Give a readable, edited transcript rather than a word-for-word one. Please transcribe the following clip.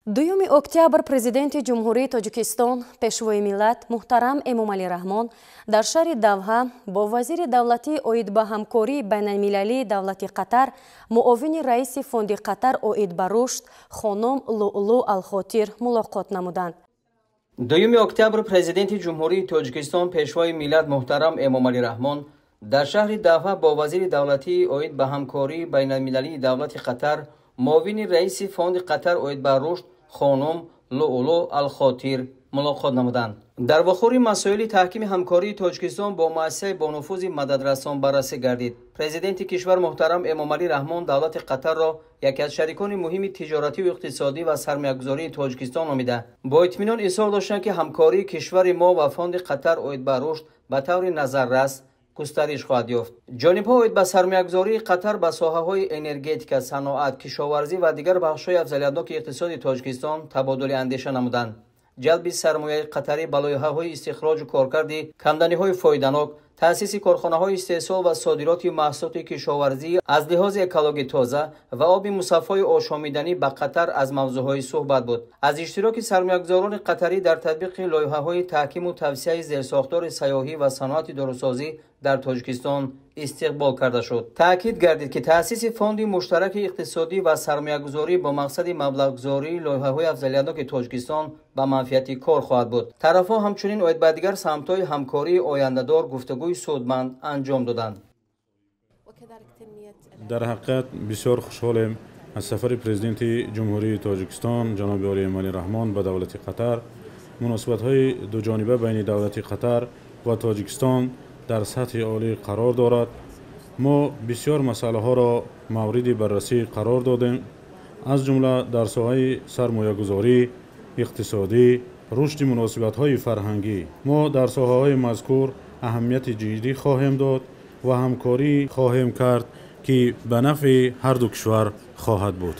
Дуюми октябр Президенти Ҷумҳурии Тоҷикистон, Пешвои миллат муҳтарам Эмомалӣ Раҳмон дар шаҳри Давҳа бо вазири давлатӣ оид ба ҳамкории байналмилалии давлати Қатар, муовини раиси Фонди Қатар оид ба рушд хонум Луълу Алхотир мулоқот намуданд. Дуюми октябр Президенти Ҷумҳурии Тоҷикистон, Пешвои миллат муҳтарам Эмомалӣ Раҳмон дар шаҳри Давҳа бо вазири давлатӣ оид ба ҳамкории байналмилалии давлати Қатар, муовини раиси Фонди Қатар оид ба рушд хонум Луълу Алхотир мулоқот намуданд. Дар вохӯри масоили таҳкими ҳамкории Тоҷикистон бо муассисаи бонуфузи мададрасан баррасӣ гардид. Президенти кишвар муҳтарам Эмомалӣ Раҳмон давлати Қатарро яке аз шарикони муҳими тиҷоративу иқтисодӣ ва сармоягузории Тоҷикистон номида, бо итминон изҳор доштанд, ки ҳамкории кишвари мо ва Фонди Қатар оид ба рушд ба таври назаррас густариш хоҳад ёфт. Ҷонибҳо оид ба сармоягузории Қатар ба соҳаҳои энергетика, саноат, кишоварзӣ ва дигар бахшҳои афзалиятноки иқтисоди Тоҷикистон табодули андеша намуданд. Ҷалби сармояи қатарӣ ба лоиҳаҳои истихроҷу коркарди канданиҳои фоиданок, таъсиси корхонаҳои истеҳсол ва содироти маҳсулоти кишоварзӣ аз лиҳози экологӣ тоза ва оби мусаффои ошомиданӣ ба Қатар аз мавзӯъҳои суҳбат буд. Аз иштироки сармоягузорони қатарӣ дар татбиқи лоиҳаҳои таҳкиму тавсияи зерсохтори сайёҳӣ ва саноати дорусозӣ дар Тоҷикистон истиқбол карда шуд. Таъкид гардид, ки таъсиси фонди муштараки иқтисодӣ ва сармоягузорӣ бо мақсади маблағгузории лоиҳаҳои афзалиятноки Тоҷикистон ба манфиати кор хоҳад буд. Тарафҳо ҳамчунин оид ба дигар самтҳои ҳамкории ояндадор гуфтугӯи судманд анҷом доданд. Дар ҳақиқат бисёр хушҳолем аз сафари Президенти Ҷумҳурии Тоҷикистон ҷаноби олии Эмомалӣ Раҳмон ба давлати Қатар. Муносибатҳои дуҷониба байни давлати Қатар ва Тоҷикистон дар сатҳи олӣ қарор дорад. Мо бисёр масъалаҳоро мавриди баррасӣ қарор додем, аз ҷумла дар соҳаи сармоягузорӣ, иқтисодӣ, рушди муносибатҳои фарҳангӣ. Мо дар соҳаҳои мазкур аҳамияти ҷиддӣ хоҳем дод ва ҳамкорӣ хоҳем кард, ки ба нафъи ҳарду кишвар хоҳад буд.